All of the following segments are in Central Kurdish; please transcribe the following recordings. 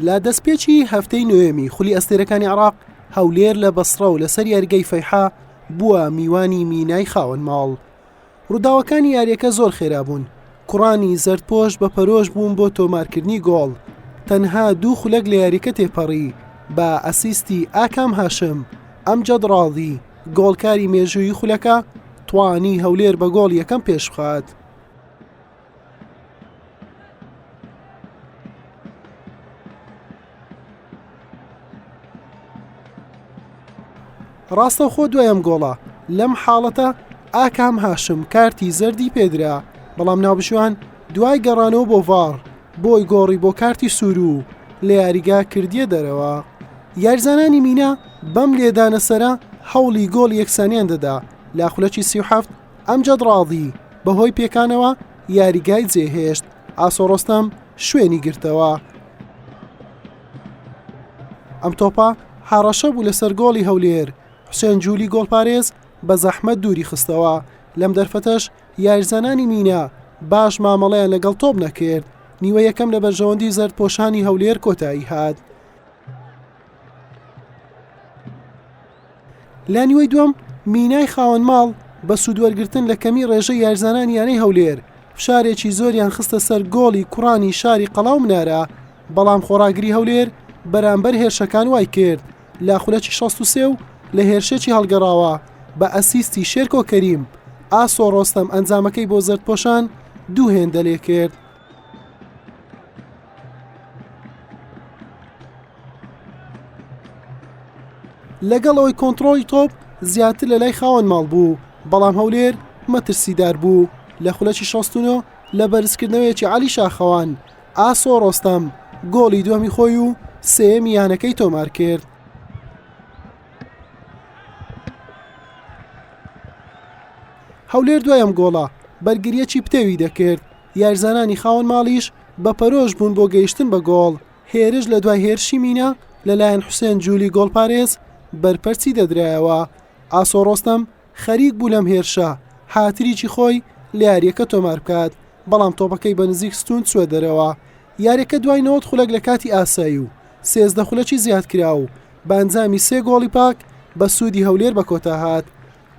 لە دەستپێکی هەفتەی نۆیەمی خولی ئەستێرەکانی عێراق، هەولێر لە بەسڕە و لەسەر یاریگای فەیحا بووە میوانی مینای خاوەن ماڵ. ڕووداوەکانی یاریەکە زۆر خێرا بوون، کوڕانی زەردپۆش بە پەرۆش بوون بۆ تۆمارکردنی گۆڵ، تەنها دوو خولەک لە یاریەکە تێپەڕی بە ئەسیستی ئاکام هاشم، ئەمجەد ڕاضی گۆڵکاری مێژوویی خولەکە توانی هەولێر بە گۆڵ یەکەم پێشبخات. ڕاستەوخۆ دوای ئەم گۆڵە لەم حاڵەتە ئاکام هاشم کارتی زەردی پێدرا بەڵام ناوبژیوان دوای گەڕانەوە بۆ ڤاڕ بۆی گۆڕی بۆ کارتی سوور و لە یاریگا کردیە دەرەوە یاریزانانی مینا بەم لێدانە سەرە هەوڵی گۆڵ یەکسانیان دەدا لە خولەکی 37 ئەمجەد ڕاضی بەهۆی پێکانەوە یاریگای جێهێشت ئاسۆ ڕۆستەم شوێنی گرتەوە. ئەم تۆپە هەڕەشە بوو لەسەر گۆڵی هەولێر، حوسێن جولی گۆڵپارێز بە زەحمەت دووری خستەوە، لەم دەرفەتەش یاریزانانی مینا باش مامەڵەیان لەگەڵ تۆپ نەکرد، نیوە یەکەم لە بەرژەوەندی زەردپۆشانی هەولێر کۆتایی هات. لە نیوەی دووەم مینای خاوەن ماڵ بە سوودوەرگرتن لە کەمی ڕێژەی یاریزانانی یانەی هەولێر فشارێکی زۆریان خستە سەر گۆڵی کوڕانی شاری قەڵا و منارە بەڵام خۆڕاگری هەولێر بەرامبەر هێرشەکان وای کرد لە خولەکی 63 و لە هێرشێکی هەڵگەڕاوە بە ئەسیستی شێرکۆ کەریم ئاسۆ ڕۆستەم ئەنجامەکەی بۆ زەردپۆشان دوو هێندە لێکرد. لەگەڵ ئەوەی کۆنتڕۆڵی تۆپ زیاتر لە لای خاوەن ماڵ بوو، بەڵام هەولێر مەترسیدار بوو، لە خولەکی 69 لە بەرزکردنەوەیەکی عەلی شاخەوان، ئاسۆ ڕۆستەم گۆڵی دووەمی خۆی و سێیەمی یانەکەی تۆمارکرد. هەولێر دوای ئەم گۆڵە بەرگرییەکی پتەوی دەکرد، یاریزانانی خاوەن ماڵیش بە پەرۆش بوون بۆ گەیشتن بە گۆڵ، هێرش لە دوای هێرشی مینا لەلایەن حوسێن جولی گۆڵپارێز بەرپەرچی دەدرایەوە، ئاسۆ ڕۆستەم خەریک بوو لەم هێرشە هاتریکی خۆی لە یارییەکە تۆمار بکات، بەڵام تۆپەکەی بە نزیک ستوون چووە دەرەوە. یارییەکە دوای 90 خولەک لە کاتی ئاسایی و 13 خولەکی زیادکراو بە ئەنجامی سێ گۆڵی پاک بە سوودی هەولێر بە کۆتا هات.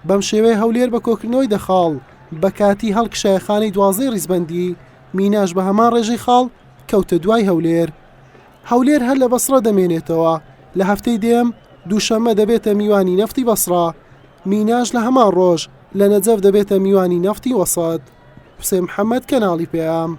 بەم شێوەیە هەولێر بە کۆکردنەوەی دە خاڵ بە کاتی هەڵکشایە خانەی دوازدەی ڕیزبەندی، میناش بە هەمان ڕێژەی خاڵ کەوتە دوای هەولێر. هەولێر هەر لە بەسڕە دەمێنێتەوە، لە هەفتەی دێم دووشەممە دەبێتە میوانی نەفتی بەسڕە، میناش لە هەمان ڕۆژ لە نەجەف دەبێتە میوانی نەفتی وەسەت. حوسێن محەمەد، کەناڵی پەیام.